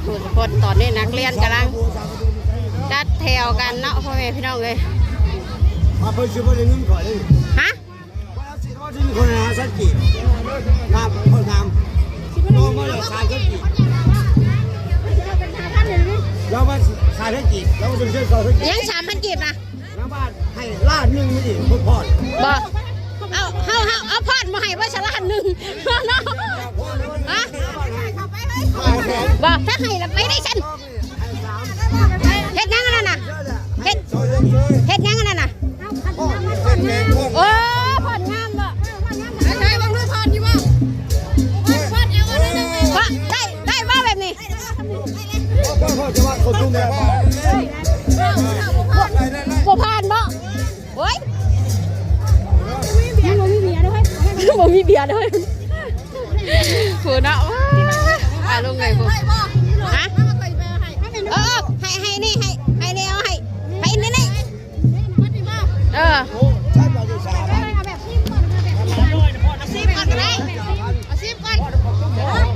ທຸກຄົນ ຕອນນີ້ນັກຮຽນກຳລັງຈັດແຖວກັນເນາະ ພໍ່ແມ່ພີ່ນ້ອງເອີຍ. ວ່າເພິ່ນຊິບໍ່ໄດ້ເງິນຂ້ອຍເດ້. ຮະ? ວ່າຊິບໍ່ໄດ້ເງິນຂ້ອຍຫ້າແສນກີບ. ງາມ ໂຄດງາມ. ໂຕມາແລ້ວສາມແສນກີບ. ລາວວ່າສາມແສນກີບ. ລາວວ່າຊິເຊີນສອງແສນກີບ. ຍັງສາມພັນກີບນະ? ນາງບ້ານໃຫ້ລ້ານໜຶ່ງນີ້ ບໍ່ພອນ. ບໍ່ ເອົາ ເຮົາ ເຮົາ ເອົາພອນບໍ່ໃຫ້ບໍ່ຊະລ້ານໜຶ່ງເນາະ. ຮະ? ບໍ່ ຖ້າໃຫ້ລະໄປໄດ້ຊັ້ນ. ເຮັດຫຍັງອັນນັ້ນນະ? ເຮັດ ເຮັດຫຍັງອັນນັ້ນນະ? ໂອ້ ພອນງາມບໍ່? ໃຊ້ເບິ່ງດູພອນຢູ່ບໍ່? ພອນ ພອນເອົາອັນນັ້ນນະ. ບໍ່ ໄດ້ ໄດ້ບໍ່ແບບນີ້? ບໍ່ຜ່ານບໍ່? ໂອ້ຍ ຍັງບໍ່ມີເບຍເດີ້ ຍັງບໍ່ມີເບຍເດີ້ ຜູ້ເນາະ. ອ່າ ລົງເລີຍຜູ້. ຮະ? ເອີ ໃຫ້ ໃຫ້ນີ້ ໃຫ້ ໃຫ້ແນວ ໃຫ້ ໃຫ້ນີ້ ນີ້. ເອີ ເອົາສິບກ່ອນກໍໄດ້ ເອົາສິບກ່ອນ.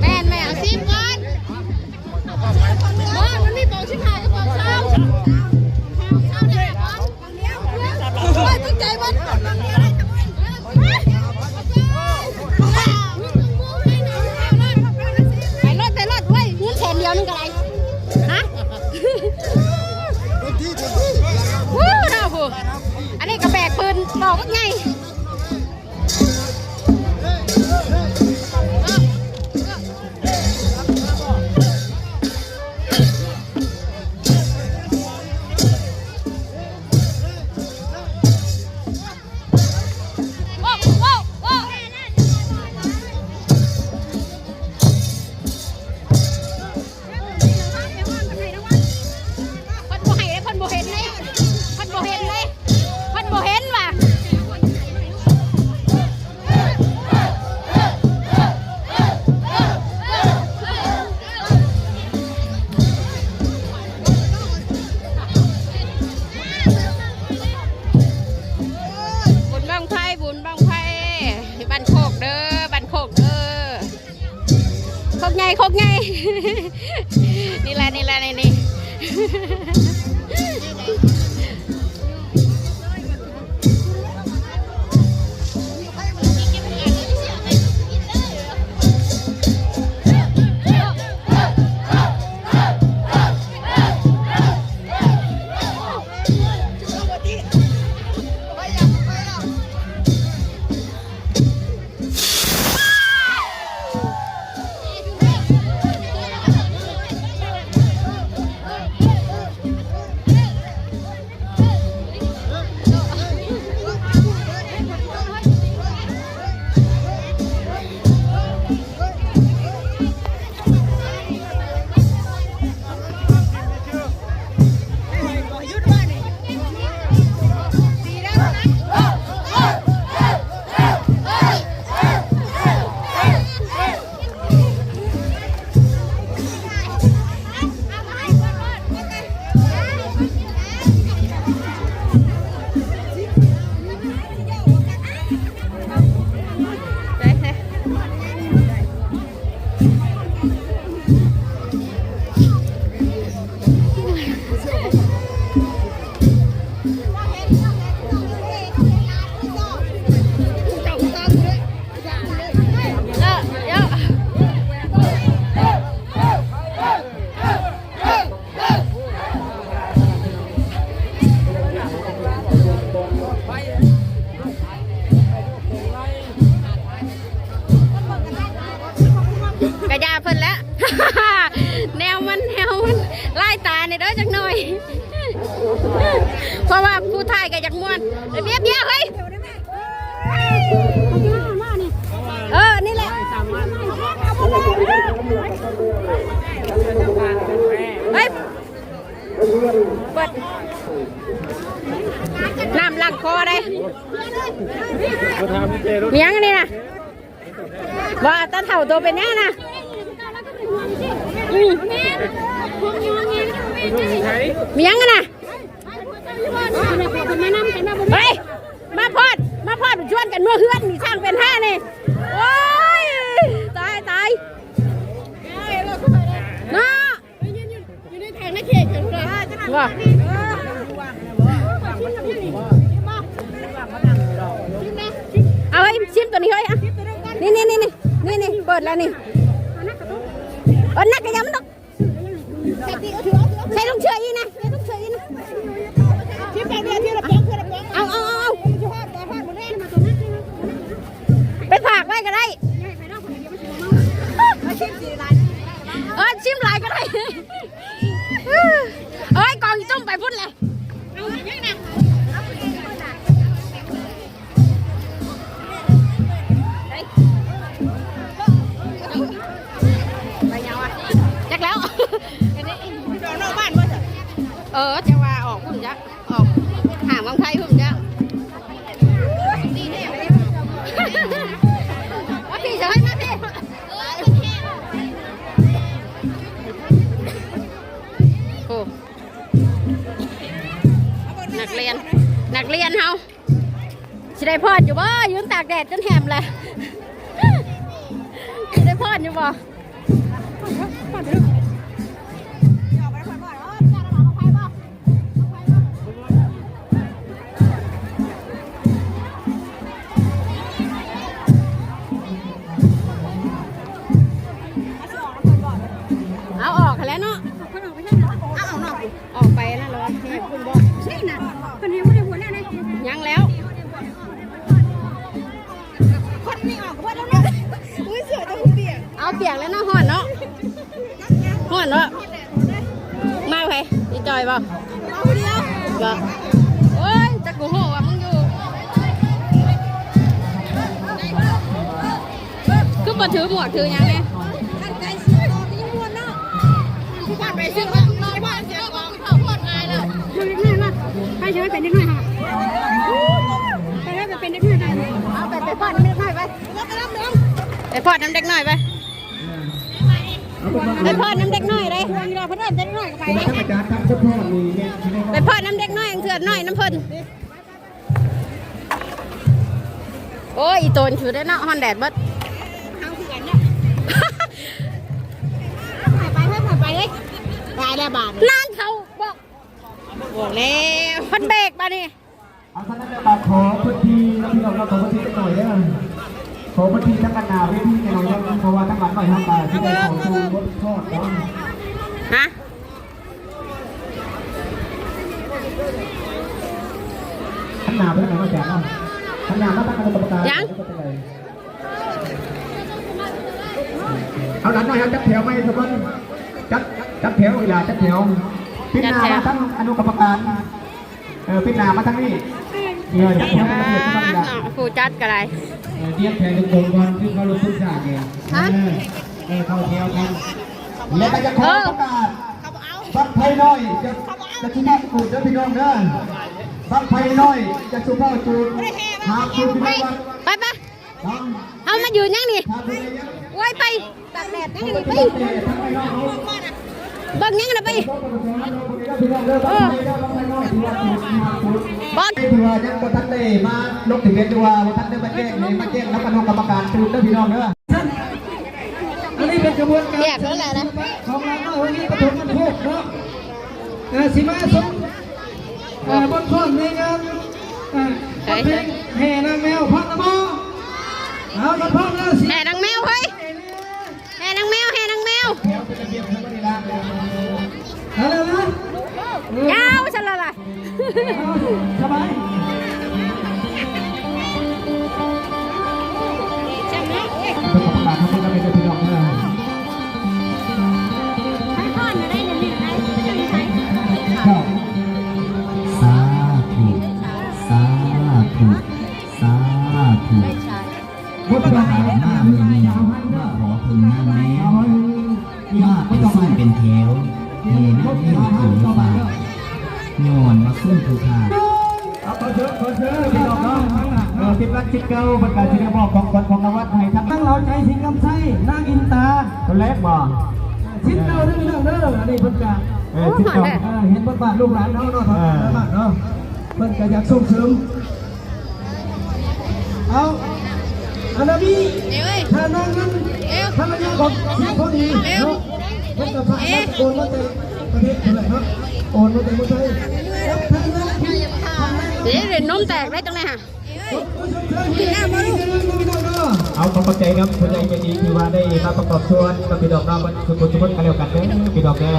ແມ່ນໆ ເອົາສິບກ່ອນ. ບໍ່ ມັນມີປອງສິບຫ້າກັບປອງຊາວ ຊາວແທ້ບໍ່? ໂອ້ຍ ຕົກໃຈເບິດ. ໄປໂລດ ໄປໂລດ ໂອ້ຍ ເງິນແສນດຽວໜຶ່ງກໍໄດ້. ຮະ? ເຕັມທີ່ ເຕັມທີ່. ໂອ້ ເນາະຜູ້ ອັນນີ້ກໍແບກປືນ ດອກບັກໃຫຍ່. ເພິ່ນບໍ່ໃຫ້ເດ້ ເພິ່ນບໍ່ເຫັນເດ້ ເພິ່ນບໍ່ເຫັນເດ້ ເພິ່ນບໍ່ເຫັນວ່າ. ບຸນບັ້ງໄຟ ບຸນບັ້ງໄຟ ບ້ານໂຄກເດີ້ ບ້ານໂຄກເດີ້. ຄົກໃຫຍ່ ຄົກໃຫຍ່ ນີ້ແຫຼະ ນີ້ແຫຼະ ນີ້ ນີ້. ກະຢ່າເພິ່ນແຫຼະ ແນວມັນ ແນວມັນ ລາຍຕານີ້ເດີ້ຈັກໜ້ອຍ ເພາະວ່າຜູ້ຖ່າຍກະຢາກມ່ວນ. ເບຍ ເບຍ ເຮີ້ຍ ເອີ ນີ້ແຫຼະ ເຮີ້ຍ ເປີດ ນ້ຳລ້າງຄໍໄດ້. ມາຖາມເຈ້ໂລດ ມີຫຍັງອັນນີ້ນະ? ວ່າຕາເຖົ້າໂຕເປັນຫຍັງນະ? ອືມ ມີຫຍັງຫັ້ນນະ? ເຮີ້ຍ ມາພອດ ມາພອດ ຊວນກັນເມືອເຮືອນນີ້ ຊ່າງເປັນແທ້ນີ້. ໂອ້ຍ ຕາຍ ຕາຍ ເນາະ. ບໍ່ ເອົາເຮີ້ຍ ຊິມຕົວນີ້ເຮີ້ຍ ອ່ະ ນີ້ໆໆ ນີ້ໆ ເປີດແລ້ວນີ້ ເອີ ໜັກກະຢ່າມັນດອກ ໃສ່ລົງເຊື່ອອີກນະ ໃສ່ລົງເຊື່ອອີກນະ ເອົາ ເອົາ ເອົາ ເອົາ ໄປຝາກໄວ້ກໍໄດ້ ເອີ ຊິມຫຼາຍກໍໄດ້ ເອີຍ ກອງອີ່ຕຸ້ມໄປພຸ້ນແຫຼະ ໄປຫຍັງວະ ຈັກແລ້ວ ເອີ ຈັກວ່າອອກພຸ້ນຈັກ ອອກຫາວັງໄພພຸ້ນຈ້ະ ມາພີ່ ເຊີນມາພີ່ ໂອ້ ນັກຮຽນ ນັກຮຽນເຮົາ ຊິໄດ້ພອດຢູ່ບໍ່? ຢືນຕາກແດດຈົນແຫ້ມແລ້ວ ຊິໄດ້ພອດຢູ່ບໍ່? ເອົາອອກຫັ້ນແຫຼະເນາະ ເອົາອອກນອກ ອອກໄປນັ້ນແລ້ວ ໃຊ່ນະ ເພິ່ນຍັງບໍ່ໄດ້ໂຫວດແລ້ວນະ ຍັງແລ້ວ ຄົນນີ້ອອກບໍ່ໄດ້ເລີຍ ອຸ້ຍ ເສື້ອເຈົ້າຄືປຽກ ເອົາປຽກແລ້ວເນາະ ຮ້ອນເນາະ ຮ້ອນເນາະ ມາໃຜ ອີ່ຈ່ອຍບໍ່ ມາຜູ້ດຽວ ບໍ່ ໂອ້ຍ ຈັກກູຮູ້ວ່າມຶງຢູ່ ຄືບໍ່ຖືໝວກຖືຫຍັງແດ່ ເດັກນ້ອຍມາ ໃຜຊິໄປເປັນເດັກນ້ອຍຫາ ໄປເລີຍ ໄປເປັນເດັກນ້ອຍໄປ ເອົາໄປ ໄປຟ້ອນເດັກນ້ອຍໄປ ໄປຟ້ອນນຳເດັກນ້ອຍໄປ ໄປຟ້ອນນຳເດັກນ້ອຍເດ້ ເພິ່ນເອີ້ນເດັກນ້ອຍກໍໄປເດ້ ໄປຟ້ອນນຳເດັກນ້ອຍ ເທື່ອນ້ອຍນຳເພິ່ນ ໂອ້ຍ ອີ່ໂຕນຄືໄດ້ເນາະ ຮ້ອນແດດເບິດ ເຮົາຄືກັນເນາະ ໄປ ໄປ ໄປ ໄປເລີຍ ໄປແລ້ວບາດນີ້ ນັ້ນເຂົາບອກ ບອກແລ້ວ ເພິ່ນເບກບາດນີ້ ເອົາ ສະນັ້ນແລ້ວກໍຂໍພື້ນທີ່ນະພີ່ນ້ອງເນາະ ຂໍພື້ນທີ່ຈັກໜ້ອຍເດີ ຂໍພື້ນທີ່ທາງດ້ານໜ້າເວທີແດ່ເນາະ ເພາະວ່າທາງຫຼັງໜ້ອຍເຮົາກໍຊິໄດ້ເຂົ້າສູ່ບົດທອດເນາະ ຮະ ທາງໜ້າເພິ່ນເນາະ ອາຈານເນາະ ທາງໜ້າມາທາງຄະນະກຳມະການ ຍັງ ເອົາ ຫຼານນ້ອຍເຮົາຈັດແຖວໃໝ່ຊະກ່ອນ ຈັດ ຈັດແຖວອີ່ຫຼ້າ ຈັດແຖວ ປິດໜ້າມາທາງອະນຸກຳມະການ ເອີ ປິດໜ້າມາທາງນີ້ ເອີ ຈັດແຖວໃຫ້ລະບຽບຊະກ່ອນອີ່ຫຼ້າ ຜູ້ຈັດກໍໄດ້ ເອີ ລຽງແຖວຕົງໆກ່ອນ ຄືເຂົາລົດທຸກຊາດນີ້ ຮະ ເອີ ເອີ ເຂົ້າແຖວກັນ ແລ້ວກໍຈະຂໍປະກາດ ບັ້ງໄຟນ້ອຍຈະ ຈະສຸເພາະຈູດເດີພີ່ນ້ອງເດີ ບັ້ງໄຟນ້ອຍຈະສຸເພາະຈູດ ຫາກຈູດຢູ່ໃນວັດ ໄປໆ ເຮົາມາຢືນຫຍັງນີ້ ໂອ້ຍ ໄປຕາກແດດຫຍັງນີ້ ໄປເບິ່ງຫຍັງນະ ໄປ ເອີ ບໍ່ ທີ່ວ່າຍັງບໍ່ທັນໄດ້ມາລົງທະບຽນ ຫຼືວ່າບໍ່ທັນໄດ້ມາແຈ້ງນີ້ ມາແຈ້ງນຳຄະນະກຳມະການຕື່ມເດີພີ່ນ້ອງເດີ ອັນນີ້ເປັນຂະບວນການຂອງລາວເຮົາເຮັດປະຖົມມັນໂພກເນາະ ເອີ ຊິມາຊົມ ເອີ ບົດຟ້ອນໃນງານ ເອີ ບົດເພງແຫ່ນາງແມວ ພ້ອມແລ້ວບໍ່? ເອົາ ຄັນພ້ອມແລ້ວ ແຫ່ນາງແມວເຮີ້ຍ ແຫ່ນາງແມວ ແຫ່ນາງແມວ ເອົາແລ້ວນະ ຍາວຊັ້ນລະລະ ເອົາ ສະບາຍ ເປັນກຳມະການທັງໝົດນະ ເປັນພີ່ນ້ອງເດີ ສາທຸ ສາທຸ ສາທຸ ຜູ້ຂ້າມາມື້ນີ້ ມາຂໍເພິ່ງນາງແມວ ມາເປັນຊົນເປັນແຖວ ແຫ່ນາງແມວຢູ່ຫຼືເປົ່າ ຍ້ອນວ່າຊົນຜູ້ຂ້າ ເອົາ ຂໍເຊີນ ຂໍເຊີນ ພີ່ນ້ອງເນາະ ເອີ ທີມງານສິດເກົ່າ ເພິ່ນກໍຊິໄດ້ມອບຂອງຂວັນຂອງລາງວັນໃຫ້ທັງ ນາງລາວໃຈ ສິງຄຳໄຊ ນາງອິນຕາ ຕົວແລກບໍ່? ສິດເກົ່າເດີພີ່ນ້ອງເດີ ອັນນີ້ເພິ່ນກໍ ເອີ ສິດເກົ່າ ເອີ ເຫັນບົດບາດລູກຫຼານເຮົາເນາະ ເອີ ເນາະ ເພິ່ນກໍຢາກສົ່ງເສີມ ເອົາ ອັນນັ້ນນີ້ ເອີຍ ຖ້ານາງນັ້ນ ເອີຍ ພັນລະຍາຂອງເສຍໂພດີ ເອີຍ ເນາະ ເພິ່ນກໍພາກັນໂອນມາແຕ່ປະເທດພຸ້ນແຫຼະເນາະ ໂອນມາແຕ່ເມືອງໄທ ເດ້ ເດ້ ນົມແຕກໄດ້ຈັ່ງໃດຫະ? ເອົາ ຂໍຂອບໃຈນຳຜູ້ໃຫຍ່ໃຈດີທີ່ວ່າໄດ້ມາປະກອບສ່ວນກັບພີ່ນ້ອງເນາະ ເບິດທຸກຄົນທຸກຄົນກໍແລ້ວກັນເດີ ພີ່ນ້ອງເດີ.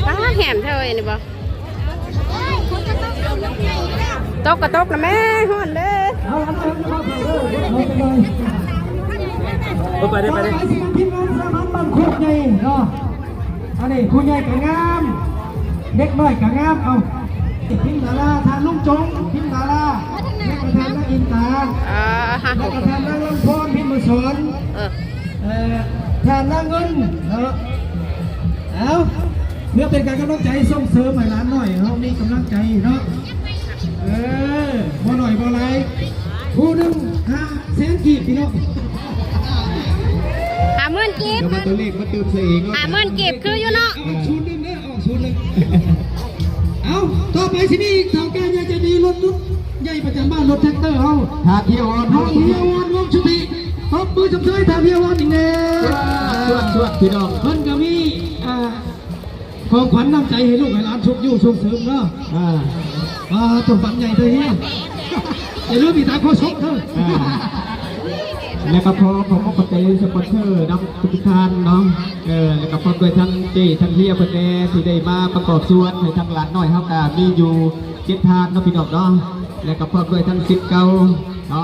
ອ້າ ແຫ້ງແທ້ເວີ້ຍ ນີ້ບໍ່? ຕົກກໍຕົກນະແມ່ ຮ້ອນເດ້. ເອົາ ເອົາ ເອົາ ເອົາ ເອົາ ເອົາ ໄປເດ້ ໄປເດ້ ໄປເດ້. ທີມງານສະຫະພັນບ້ານໂຄກໃຫຍ່ເນາະ ອັນນີ້ຜູ້ໃຫຍ່ກໍງາມ ເດັກນ້ອຍກໍງາມ. ເອົາ ທີມດາລາ ທ່ານລຸງຈົງ ທີມດາລາ ແລ້ວກໍທ່ານນາງອິນຕາ ແລ້ວກໍທ່ານນາງລຳພອນ ພິມມະສອນ ເອີ ເອີ ທ່ານນາງເງິນເນາະ. ເອົາ ເພື່ອເປັນການກຳລັງໃຈສົ່ງເສີມໃຫ້ຫຼານນ້ອຍເຮົາມີກຳລັງໃຈເນາະ. ເອີ ບໍ່ໜ້ອຍບໍ່ຫຼາຍ ຜູ້ໜຶ່ງຫ້າແສນກີບ ພີ່ນ້ອງ ຫ້າໝື່ນກີບ ແລ້ວມາຕົວເລກມາຕື່ມໃສ່ອີກເນາະ ຫ້າໝື່ນກີບ ຄືຢູ່ເນາະ ອອກສູນໜຶ່ງເດີ ອອກສູນໜຶ່ງ. ເອົາ ຕໍ່ໄປຊິມີອີກ ເຖົ້າແກ່ໃຫຍ່ໃຈດີ ລົດ ລົດໃຫຍ່ປະຈຳບ້ານ ລົດແທັກເຕີເຮົາ ທ່ານເທຍວອນ ທ່ານເທຍວອນ ວົງສຸທິ ຕົບມືຊົມເຊີຍທ່ານເທຍວອນອີກແນ່. ຊວດໆ ພີ່ນ້ອງ ເພິ່ນກໍມີ ອ່າ ຂອງຂວັນນ້ຳໃຈໃຫ້ລູກໃຫ້ຫຼານຊຸກຍູ້ສົ່ງເສີມເນາະ. ອ່າ ອ່າ ຕ້ອງຝັນໃຫຍ່ເດີເຮຍ ຢ່າລືມອີກຕາໂຄສົກເດີ. ອ່າ ແລ້ວກໍຂໍຂອບອົກຂອບໃຈສະປອນເຊີນຳທຸກໆທ່ານເນາະ ເອີ ແລ້ວກໍພ້ອມດ້ວຍທັງເຈ້ທັງເຮຍເພິ່ນແດ່ ທີ່ໄດ້ມາປະກອບສ່ວນໃຫ້ທາງຫຼານນ້ອຍເຮົາ ກໍມີຢູ່ເຈັດທ່ານເນາະ ພີ່ນ້ອງເນາະ ແລ້ວກໍພ້ອມດ້ວຍທັງສິດເກົ່າເນາະ.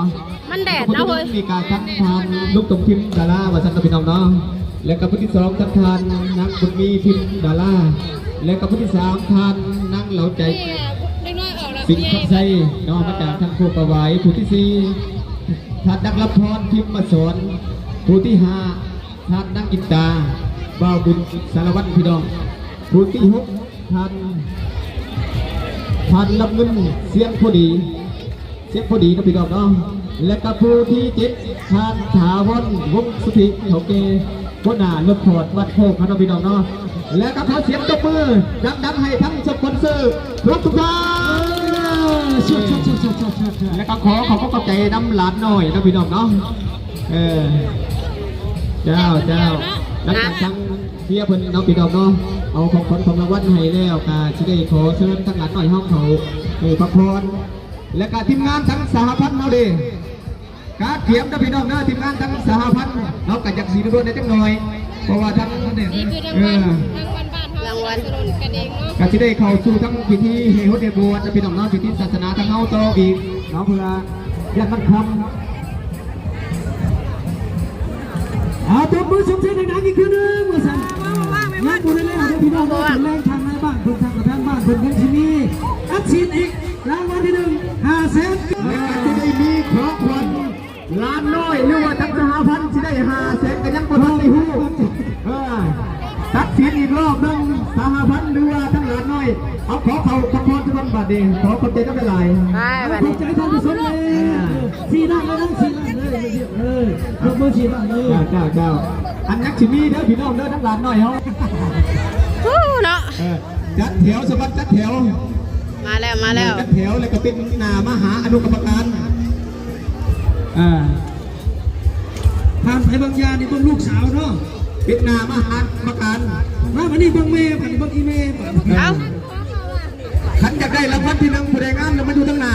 ມັນແດດເນາະເວີຍ. ມີການທັງທ່ານລຸງຕົງ ພິມດາລາ ວ່າຊັ້ນເນາະ ພີ່ນ້ອງເນາະ ແລ້ວກໍຜູ້ທີສອງທັງທ່ານນາງບຸນມີ ພິມດາລາ ແລ້ວກໍຜູ້ທີສາມທ່ານນາງເຫຼົາໃຈ ສິງຄຳໄຊເນາະ ມາຈາກທາງໂຄກປາຫວາຍ. ຜູ້ທີສີ່ທ່ານນາງລຳພອນ ພິມມະສອນ. ຜູ້ທີຫ້າທ່ານນາງອິນຕາ ບ່າວບຸນສາລະວັນ ພີ່ນ້ອງ. ຜູ້ທີຫົກ ທ່ານ ທ່ານລຳເງິນ ສຽງພໍດີ ສຽງພໍດີເນາະ ພີ່ນ້ອງເນາະ ແລະກະຜູ້ທີເຈັດ ທ່ານຖາວອນ ວົງສຸທິ ເຖົ້າແກ່ຫົວໜ້າລົດພອດວັດໂຄກເຮົາເນາະ ພີ່ນ້ອງເນາະ ແລະກະຂໍສຽງຕົບມືດັງໆ ໃຫ້ທັງສະປອນເຊີທຸກໆທ່ານ ເອີ ແລະກະຂໍຂອບຂອບໃຈນຳຫຼານນ້ອຍເນາະ ພີ່ນ້ອງເນາະ ເອີ ເຈົ້າ ເຈົ້າ ຫຼັງຈາກທາງ ເຊຍເພິ່ນເນາະ ພີ່ນ້ອງເນາະ ເອົາຂອງຂວັນຂອງລາງວັນໃຫ້ແລ້ວ ກະຊິໄດ້ຂໍເຊີນທາງຫຼານນ້ອຍເຮົາເຂົ້າ ເອີ ພັກຜ່ອນ ແລະກະທີມງານທາງສະຫະພັນເຮົາເດ້ ກະກຽມເດີພີ່ນ້ອງເດີ ທີມງານທາງສະຫະພັນເຮົາກະຢາກຊິດ່ວນໆ ແດ່ຈັກໜ່ອຍ ເພາະວ່າທາງ ນີ້ຄືທາງ ເອີ ທາງບ້ານເຮົາ ລາງວັນ ກະຊິໄດ້ເຂົ້າສູ່ທາງພິທີໃຫ້ຫົດໃຫ້ບວດເດີພີ່ນ້ອງເນາະ ພິທີສາສະໜາທາງເຮົາຕໍ່ອີກເນາະ ເພື່ອ ຢ້ານມັນຄ່ຳ ເອົາ ຕົບມືຊົມເຊີຍດັງໆ ອີກເທື່ອໜຶ່ງວ່າຊັ້ນ ຍັງບໍ່ໄດ້ແລ້ວເດີພີ່ນ້ອງເດີ ເປັນແຮງທາງນາຍບ້ານເພິ່ນ ທາງປະທານບ້ານເພິ່ນ ຍັງຊິມີອັດສີດອີກ ລາງວັນທີໜຶ່ງ ຫ້າແສນ ແລະກະຊິໄດ້ມີຂອງຂວັນຫຼານນ້ອຍ ຫຼືວ່າທາງສະຫະພັນຊິໄດ້ຫ້າແສນ ກະຍັງບໍ່ທັນໄດ້ຮູ້ ເອີ ຕັດສິນອີກລອບໜຶ່ງ ສະຫະພັນ ຫຼືວ່າທາງຫຼານນ້ອຍ ເອົາ ຂໍເຂົ້າພັກຜ່ອນຊະກ່ອນບາດນີ້ ຂໍຂອບໃຈນຳຫຼາຍໆ ໄປບາດນີ້ ຂອບໃຈທ່ານຜູ້ຊົມເລີຍ ສີ່ດ້ານເລີຍນະ ສີ່ດ້ານເລີຍ ເອີ ຍົກມືສີ່ດ້ານເລີຍ ເຈົ້າ ເຈົ້າ ເຈົ້າ ອັນຍັງຊິມີເດີພີ່ນ້ອງເດີ ທາງຫຼານນ້ອຍເຮົາ ໂອ້ ເນາະ ເອີ ຈັດແຖວສະບັດ ຈັດແຖວ ມາແລ້ວ ມາແລ້ວ ຈັດແຖວ ແລ້ວກະປິດໜ້າມາຫາອະນຸກຳມະການ ອ່າ ຜ່ານໄປບາງຢ່າງນີ້ເບິ່ງລູກສາວເນາະ ປິດໜ້າມາຫາກຳມະການ ມາບາດນີ້ເບິ່ງແມ່ ບາດນີ້ເບິ່ງອີ່ແມ່ ບາດນີ້ ເອົ້າ ຄັນຢາກໄດ້ລາງວັນທີໜຶ່ງ ຜູ້ໃດງາມລະມາຢູ່ທາງໜ້າ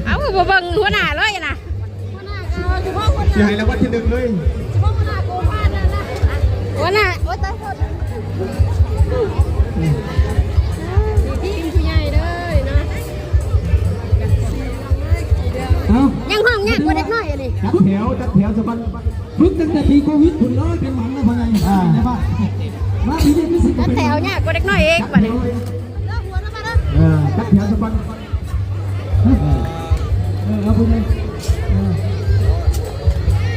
ເອົ້າ ບໍ່ເບິ່ງຫົວໜ້າເລີຍນະ ຊິໃຫ້ລາງວັນທີໜຶ່ງເລີຍ ຫົວໜ້າ ໂອ້ຍ ຕາຍ ໂທດ ທີມຜູ້ໃຫຍ່ເດີເນາະ ເອົ້າ ຍັງຮ້ອງຍາກກວ່າເດັກນ້ອຍອັນນີ້ ຈັດແຖວ ຈັດແຖວສະບັດ ຝຶກຕັ້ງແຕ່ປີໂຄວິດພຸ້ນເລີຍ ເປັນຫວັດແລ້ວພໍ່ໃຫຍ່ ອ່າ ມາປີນີ້ຄືຊິ ຈັດແຖວຍາກກວ່າເດັກນ້ອຍອີກບາດນີ້ ເອີ ຈັດແຖວສະບັດ ເອີ ເອີ ເອົາຜູ້ໃດ ເອີ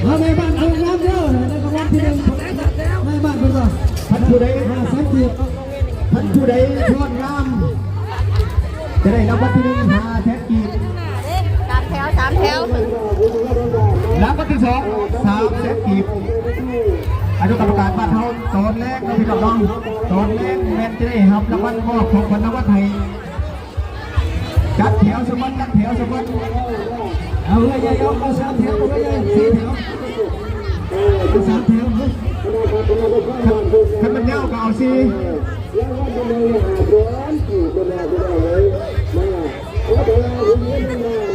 ເອົາແມ່ບ້ານເອົາງາມເດີ ໄດ້ລາງວັນທີໜຶ່ງ ແມ່ບ້ານເພິ່ນວ່າ ຄັນຜູ້ໃດ ຫ້າແສນກີບ ຄັນຜູ້ໃດທອດງາມ ຈະໄດ້ລາງວັນທີໜຶ່ງ ຫ້າແສນກີບ ສາມແຖວ ສາມແຖວ ລາງວັນທີສອງ ສາມແສນກີບ ອະນຸກຳມະການບ້ານເຮົາ ຕອນແລງເນາະ ພີ່ນ້ອງເນາະ ຕອນແລງແມ່ນຈະໄດ້ຮັບລາງວັນ ມອບຂອງຂວັນລາງວັນໃຫ້ ຈັດແຖວສະບັດ ຈັດແຖວສະບັດ ເອົາເອີຍ ເອົາ ເອົາສາມແຖວ ເອົາເອີຍ ສີ່ແຖວ ເອົາສາມແຖວ ຄັນມັນຍາວກໍ ສີ່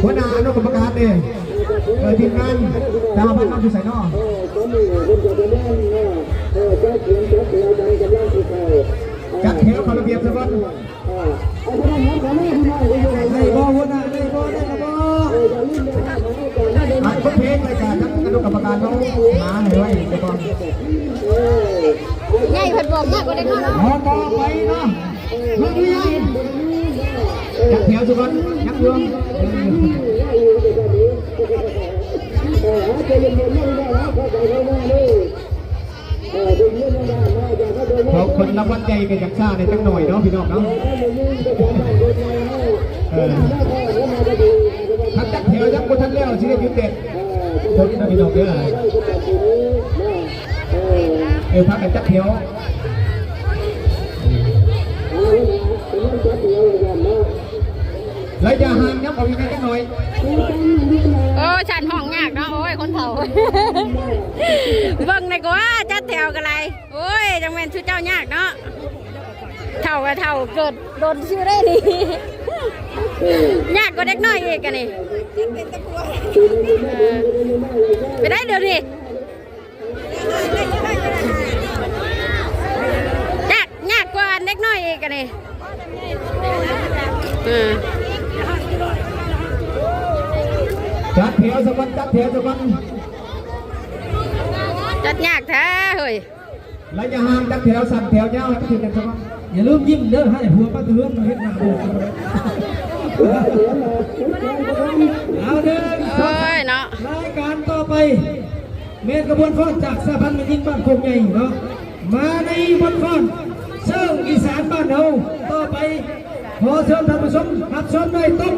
ຫົວໜ້າອະນຸກຳມະການເດ້ ເອີ ທີມງານສະຫະພັນເຮົາຢູ່ໃສເນາະ? ຈັດແຖວເຂົ້າລະບຽບຊະກ່ອນ. ໄດ້ບໍ່ຫົວໜ້າ ໄດ້ບໍ່ ໄດ້ແລ້ວບໍ່? ອັດບົດເພງ ແລ້ວກະທາງຄະນະກຳມະການເຮົາຫາໃຫ້ໄວ້ຊະກ່ອນ. ໃຫຍ່ເພິ່ນບອກຍາກກວ່າເດັກນ້ອຍເນາະ. ເອົາຕໍ່ໄປເນາະ ລົງເຮືອ ຈັດແຖວຊະກ່ອນ ຍັງຢູ່ ຍັງຢູ່. ເພາະຄົນລາງວັນໃຫຍ່ກໍຢາກຊ້າແດ່ຈັກໜ້ອຍເນາະ ພີ່ນ້ອງເນາະ. ເອີ ຄັນຈັດແຖວຍັງບໍ່ທັນແລ້ວ ຊິໄດ້ຢຸດແດດຄົນນະ ພີ່ນ້ອງເດີ. ເອີ ພາກັນຈັດແຖວ ໄລຍະຫ່າງຍັງເອົາອີກແດ່ຈັກໜ້ອຍ. ໂອ້ ຊັ້ນຮ້ອງຍາກເນາະ ໂອ້ຍ ຄົນເຖົ້າ ເບິ່ງແດ່ກວ່າ ຈັດແຖວກໍໄດ້. ໂອ້ຍ ຈັ່ງແມ່ນຊຸເຈົ້າຍາກເນາະ ເຖົ້າກໍເຖົ້າ ເກີດດົນຊື່ເດ້ນີ້ ຍາກກວ່າເດັກນ້ອຍອີກອັນນີ້. ເອີ ໄປໄດ້ດຽວນີ້ ຍາກ ຍາກກວ່າເດັກນ້ອຍອີກອັນນີ້. ເອີ ຈັດແຖວຊະກ່ອນ ຈັດແຖວຊະກ່ອນ ຈັດຍາກແທ້ເຮີ້ຍ. ໄລຍະຫ່າງຈັກແຖວສັ້ນແຖວຍາວໃຫ້ມັນຖືກກັນຊະກ່ອນ. ຢ່າລືມຍິ້ມເດີ ໃຫ້ຜົວປາຕະເຮືອນມາເຮັດໜ້າໂບກ. ເອົາ ໜຶ່ງ ສອງ ສາມ ເນາະ. ລາຍການຕໍ່ໄປ ແມ່ນຂະບວນຟ້ອນຈາກສະຫະພັນແມ່ຍິງບ້ານໂຄກໃຫຍ່ເນາະ ມາໃນບົດຟ້ອນເຊີງອີສານບ້ານເຮົາ. ຕໍ່ໄປ ຂໍເຊີນທ່ານຜູ້ຊົມຮັບຊົມດ້ວຍຕົບ